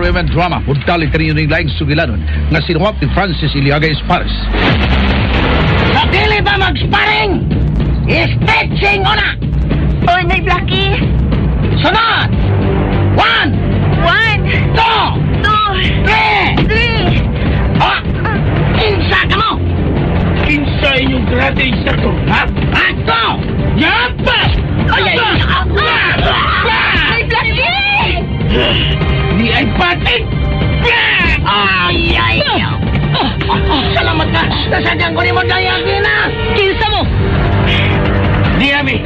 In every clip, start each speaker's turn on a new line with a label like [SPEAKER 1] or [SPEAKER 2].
[SPEAKER 1] RMN Drama, mudali kaninyo ning laing sugilanon nga sinuwat ni Francis Iliaga Espares.
[SPEAKER 2] Sa dili ba mag-sparring? Stretching una!
[SPEAKER 3] Oy, Nay Blackie!
[SPEAKER 2] Sunod! One,
[SPEAKER 3] One,
[SPEAKER 2] two,
[SPEAKER 3] two,
[SPEAKER 2] three!
[SPEAKER 3] three!
[SPEAKER 2] Ah! Kinsa ka mo?
[SPEAKER 4] Kinsa inyong karate instructor, ha?
[SPEAKER 2] Ato!
[SPEAKER 4] Yapa!
[SPEAKER 2] Ay, ay, ay!
[SPEAKER 3] Nay Blackie!
[SPEAKER 4] Di ay patin!
[SPEAKER 2] Ay, ay! Salamat ka! Nasadyan ko ni mo dayagi na!
[SPEAKER 3] Kinsa mo?
[SPEAKER 4] Di ami!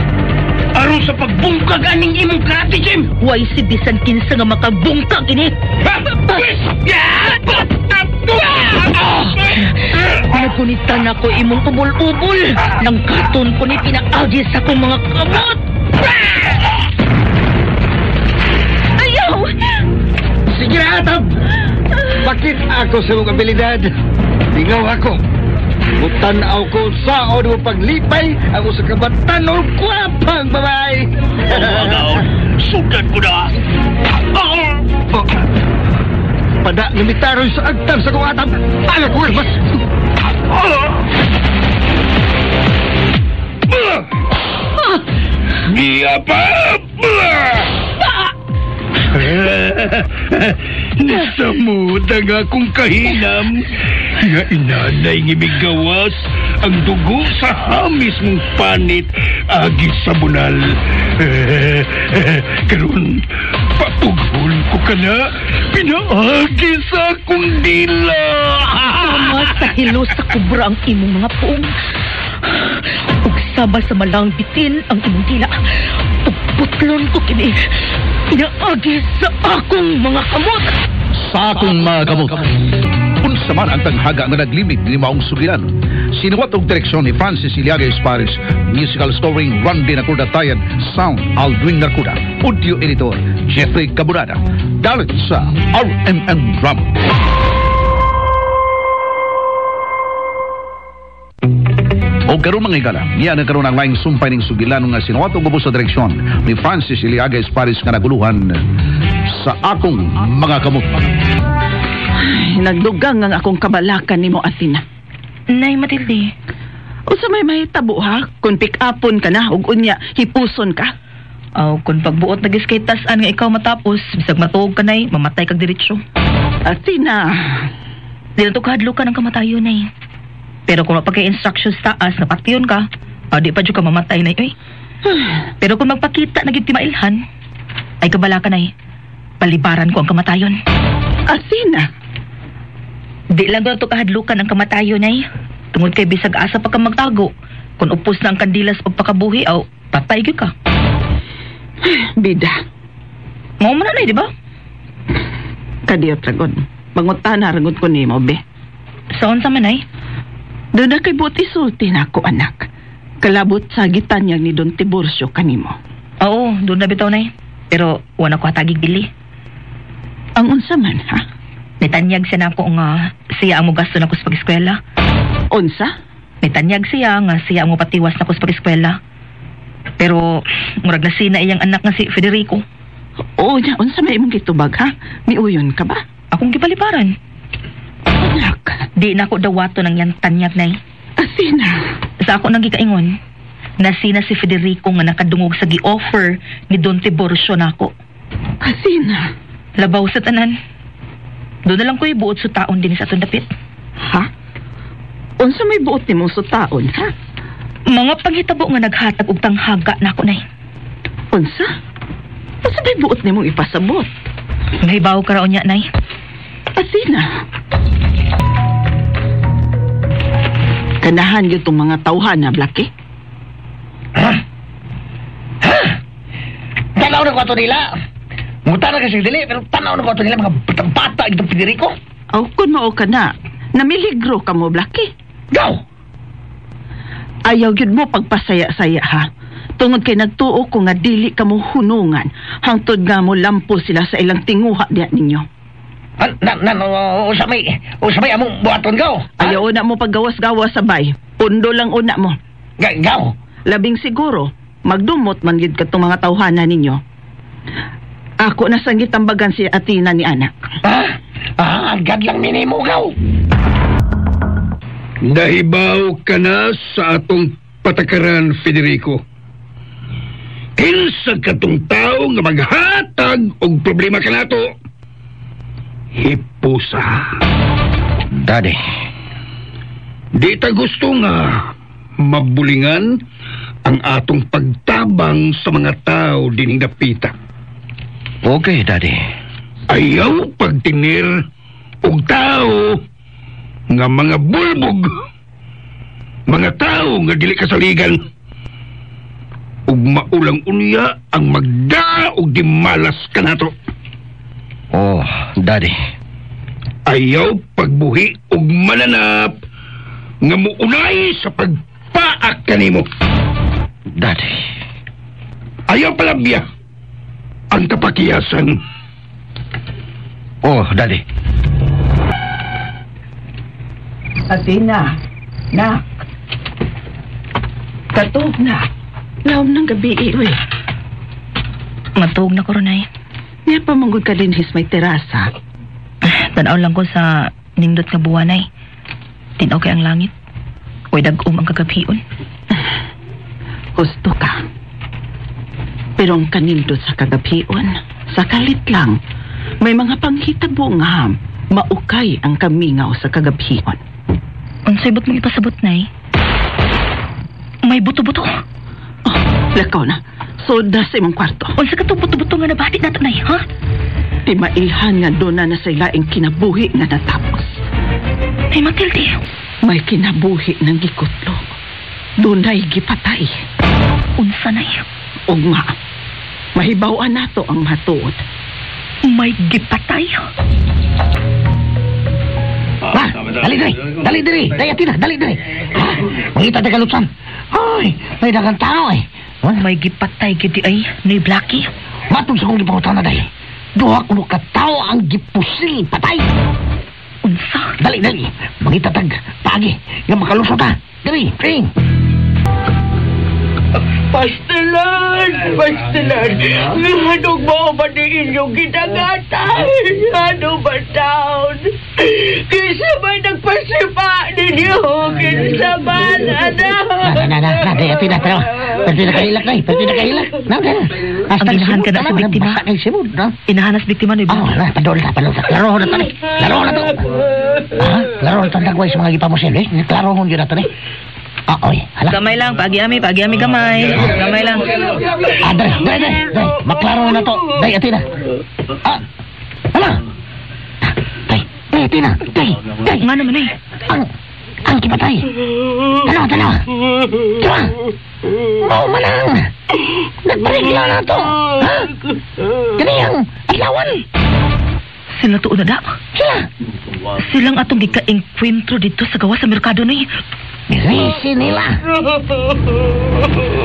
[SPEAKER 4] Aron sa pagbungkag aning imong karate gym!
[SPEAKER 3] Way si bisan kinsa nga makabungkag ini.
[SPEAKER 4] Yapa!
[SPEAKER 3] Nagunitan ako imong ubol-ubol. Nang katon ko ni pinaagi sa akong mga kamot. Ayaw!
[SPEAKER 5] Sige na, Atab! Bakit ako sa mong abilidad? Lingaw ako. Mutanaw ko sa mo paglipay ang usa ka batanon kwapang babae.
[SPEAKER 4] Sudan ko na!
[SPEAKER 5] Oh. Pada nga mitaroy sa agtam sa kong atab. Anak ko, mas...
[SPEAKER 4] Giapa! Nasamod ang akong kahinam. Nga inanay ng imigawas ang dugo sa hamis mong panit agi sa bunal. Karon, papughol ko ka na, pinaagi sa akong dila.
[SPEAKER 3] Sama sa hilo sa kubra ang imong mga puong. Ug sama sa malang bitin ang imong dila. Ug putlon ko kini. Pinaagi sa akong mga kamot.
[SPEAKER 1] Sa akong mga kamot. Unsa man ang tanghaga nga naglimit ni maong sugilanon. Sinuwat og direksyon ni Francis Iliaga Espares, musical scoring Randy Nakuda Tayan, sound Aldwin Nakuda, audio editor Jeffrey Caburada. Dalit sa RMN Drama. O karon mga higala, niya na karon ang laing sumpay ning sugilanon nga sinuwat og ubos sa direksyon ni Francis Iliaga Espares nga naguluhan sa akong mga kamot.
[SPEAKER 6] Ay, nagdugang ang akong kabalakan nimo, Athena.
[SPEAKER 3] Nay Matilde,
[SPEAKER 6] Unsa may mahitabo ha? Kung pick-upon ka na ug unya hipuson ka.
[SPEAKER 3] Aw, kung pagbuot na kay tas-an nga ikaw matapos, bisag matuog ka nay, mamatay kag diretsyo.
[SPEAKER 6] Athena,
[SPEAKER 3] Di na to kahadlukan ang kamatayon nay. Pero kung mapagkay instructions taas nga patyon ka, di pa jud ka mamatay nay oy. Pero kung magpakita na gyud timailhan, ay kabala ka nay. Palibaran ko ang kamatayon.
[SPEAKER 6] Athena,
[SPEAKER 3] Di lang ko na to kahadlukan ang kamatayon nay. Tungod kay bisag asa pa ka magtago. Kung upos na ang kandila sa pagpakabuhi, aw, patay gyud ka.
[SPEAKER 6] Bida,
[SPEAKER 3] Mao man na nay, di ba?
[SPEAKER 6] kadiyot ragod. Mangutana ragod ko nimo be.
[SPEAKER 3] Sa unsa man nay?
[SPEAKER 6] Doon na kay buti sulti na ako, anak. Kalabot sa gitanyag ni Don Tiburcio kanimo.
[SPEAKER 3] Oo, doon na bitaw nay. Pero wala ko hatagig dili.
[SPEAKER 6] Ang unsa man ha?
[SPEAKER 3] Nitanyag siya na ako nga siya ang mogasto nako sa pag-eskwela.
[SPEAKER 6] Unsa?
[SPEAKER 3] Nitanyag siya nga siya ang mopatiwas nako sa pag-eskwela. Pero murag na sina iyang anak nga si Federico.
[SPEAKER 6] Oo nya, unsa may imong gitubag ha? Miuyon ka ba?
[SPEAKER 3] Akong gipaliparan.
[SPEAKER 6] Anak,
[SPEAKER 3] Di na ako dawato ng iyang tanyag nay.
[SPEAKER 6] Athena.
[SPEAKER 3] Sa ako nang gikaingon, nasina si Federico nga nakadungog sa gi-offer ni Don Tiburcio nako.
[SPEAKER 6] Athena.
[SPEAKER 3] Labaw sa tanan. Doon na lang ko'y buot sa taon din sa atong dapit.
[SPEAKER 6] Ha? Unsa may buot nimo sa taon ha?
[SPEAKER 3] Mga panghitabo nga naghatag og tanghaga nako nay.
[SPEAKER 6] Unsa? Unsa may buot nimong ipasabot?
[SPEAKER 3] Nahibaw ka raw niya, nay.
[SPEAKER 6] Athena. Kanahan gyud tong mga tawhan na, Blackie.
[SPEAKER 2] Tanaw na ko ato nila. Muta na kasi dili, pero tanaw na ko ato nila mga batang-bata itong Federico.
[SPEAKER 6] Aw, kun mao ka na, namiligro ka mo, Blackie.
[SPEAKER 2] Go!
[SPEAKER 6] Ayaw gyud mo pagpasaya-saya ha. Tungod kay nagtuo ko nga dili ka mo hunungan hangtod nga mo lampo sila sa ilang tinguha diha ninyo.
[SPEAKER 2] Usa may among buhaton gaw.
[SPEAKER 6] Ayaw una mo paggawas-gawas sabay. Pundo lang una mo.
[SPEAKER 2] Gaw.
[SPEAKER 6] Labing siguro, magdumot man gyud katong mga tawhana ninyo. Ako na sang gitambagan si Athena ni anak.
[SPEAKER 2] Ha? Ah, agad lang minimugaw.
[SPEAKER 4] Nahibaw ka na sa atong patakaran, Federico. Kinsa katong tao nga maghatag og problema kanato? Hipusa.
[SPEAKER 2] Daddy.
[SPEAKER 4] Di ta gusto nga mabulingan ang atong pagtabang sa mga tao dining dapita.
[SPEAKER 2] Okay, Daddy.
[SPEAKER 4] Ayaw pagtinir og tao nga mga bulbog, mga tao nga dili kasaligan, ug maulang unya ang magda og dimalas kanato.
[SPEAKER 2] Oh, Daddy.
[SPEAKER 4] Ayaw pagbuhi og mananap nga muunay sa pagpaak kanimo.
[SPEAKER 2] Daddy.
[SPEAKER 4] Ayaw palabya ang kapakiyasan.
[SPEAKER 2] Oh, Daddy.
[SPEAKER 6] Athena, nak. Katog na. Laom ng gabi, eh, uy.
[SPEAKER 3] Matuog na ko ron ay.
[SPEAKER 6] Niya pamanggod ka din his may terasa.
[SPEAKER 3] Tanaw lang ko sa nindot nga buwan ay. Tinaw kay ang langit. Uy, dag-um ang kagabhion.
[SPEAKER 6] Gusto ka. Pero ang kanindot sa kagabhion, sa kalit lang, may mga panghitabo nga maukay ang kamingaw sa kagabhion.
[SPEAKER 3] Unsay bot mong ipasabot, nay? May buto-buto.
[SPEAKER 6] Oh, lakaw na. Sod na sa imong kwarto.
[SPEAKER 3] Unsa ka tong buto-buto nga nabati nato, nay, ha?
[SPEAKER 6] Timailhan nga doon na sa ilaing kinabuhi nga natapos.
[SPEAKER 3] Nay, Matilde.
[SPEAKER 6] May kinabuhi ng gikutlo. Doon na'y gipatay.
[SPEAKER 3] Unsa, nay?
[SPEAKER 6] Ugma, mahibaw-an nato ang matuod.
[SPEAKER 3] May gipatay?
[SPEAKER 2] Ma, dali diri. Dali diri. Dali Athena, dali diri. Ha? Mangita ta kalutsan. Ay, may daghang tao eh. Ha?
[SPEAKER 3] May gipatay gidi ay, nay Blackie.
[SPEAKER 2] Matong sa kong gipangutana dahil. Duha kuno ka tao ang gipusil patay.
[SPEAKER 3] Unsa?
[SPEAKER 2] Dali, dali. Mangita tag paagi nga makalusot ta. Dali, ring.
[SPEAKER 6] Pastelan! Pastelan! Nganong mao ba ni inyong ginagatay? Ano ba taon? Kinsa ba nagpasipa ninyo? Kinsa ba, anak?
[SPEAKER 2] Na, na, na, na, dali, Athena, tara. Pwede na kahilak, nay. Pwede na kahilak. Na, na. Hasta
[SPEAKER 3] Ang inahan ka na sa
[SPEAKER 2] simod,
[SPEAKER 3] biktima.
[SPEAKER 2] Basta kay simod, no?
[SPEAKER 3] Inahanas biktima ni
[SPEAKER 2] Oh,
[SPEAKER 3] Blackie.
[SPEAKER 2] na, padol na, padol na. Laro na to, ni. Laro na to. Ha? Laro na to, dagway sa mga gipamusil, eh. Klaro hon yun na to, ni. Ah, oy, hala.
[SPEAKER 3] Gamay lang, paagi ami, paagi ami gamay. Gamay lang.
[SPEAKER 2] Ah, dre, dre, dre, dre. Maklaro na to. Day, Athena. Ah, hala. Day, day, Athena. Day, day.
[SPEAKER 3] Nga naman ay.
[SPEAKER 2] Ang kipatay. Tanaw, tanaw. Diba? Mao man ang. Nagparigla na to. Ha? Kaniyang adlawan.
[SPEAKER 3] Sila tuon na da.
[SPEAKER 2] Sila.
[SPEAKER 3] Silang atong gika-engkwentro dito sa gawa sa merkado ni.
[SPEAKER 2] Risi nila.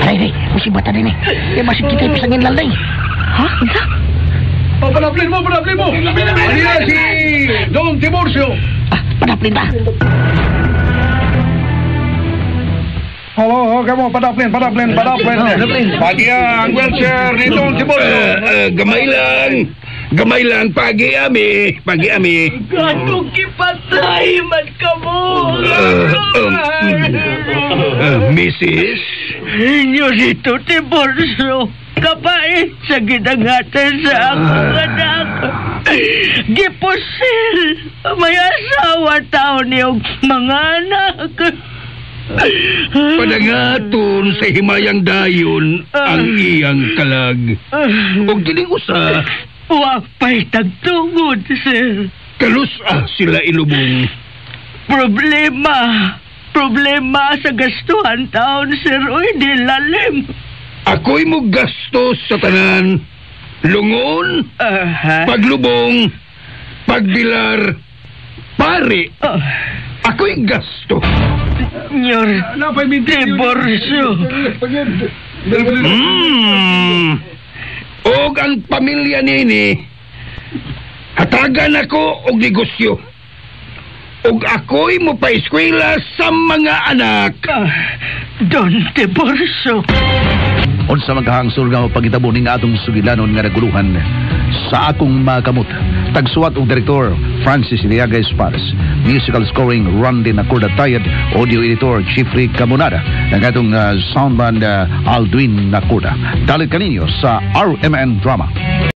[SPEAKER 2] Aray, aray, musibata din eh. Kaya masig kita ipasangin lalay.
[SPEAKER 3] Ha? Unsa?
[SPEAKER 1] Oh, panaplin mo, panaplin mo! Halina si Don Tiburcio!
[SPEAKER 2] Ah, panaplin ba?
[SPEAKER 1] Oo, oh, kamo, panaplin, panaplin, panaplin.
[SPEAKER 2] Panaplin.
[SPEAKER 1] Pagi ang wheelchair ni Don Tiburcio.
[SPEAKER 4] Gamay lang. Gamay lang, pagi ami. Pagi ami.
[SPEAKER 6] Ganong kipatay man ka mo!
[SPEAKER 4] Mrs.
[SPEAKER 6] Inyo dito, Tiburcio. Kapait sa ginangatan sa akong anak. Gipusil! May asawa tao niyong mga anak.
[SPEAKER 4] Padangaton sa himayang dayon ang iyang kalag. Og dining usa,
[SPEAKER 6] Wapay tagtungod, sir.
[SPEAKER 4] kalusa sila ilubong.
[SPEAKER 6] Problema. Problema sa gastuhan taon, sir. Uy, di lalim.
[SPEAKER 4] Ako'y mo gastos sa tanan. Lungon, paglubong, pagbilar, pare. Ako'y gasto.
[SPEAKER 6] Nyor Tiburcio.
[SPEAKER 4] Og ang pamilya nini, hatagan ako og negosyo. Og ako'y mopaeskwela sa mga anak.
[SPEAKER 6] Don Tiburcio.
[SPEAKER 1] Unsa man kahang nga pagitabo ning atong sugilanon nga naguluhan Sa Akong Mga Kamot. Tagsuwat og direktor, Francis Iliaga Espares. Musical scoring, Randy Nacorda Tayad. Audio editor, Jeffrey Camonada. Ang atong soundman, Aldwin Nacorda. Dalit kaninyo sa RMN Drama.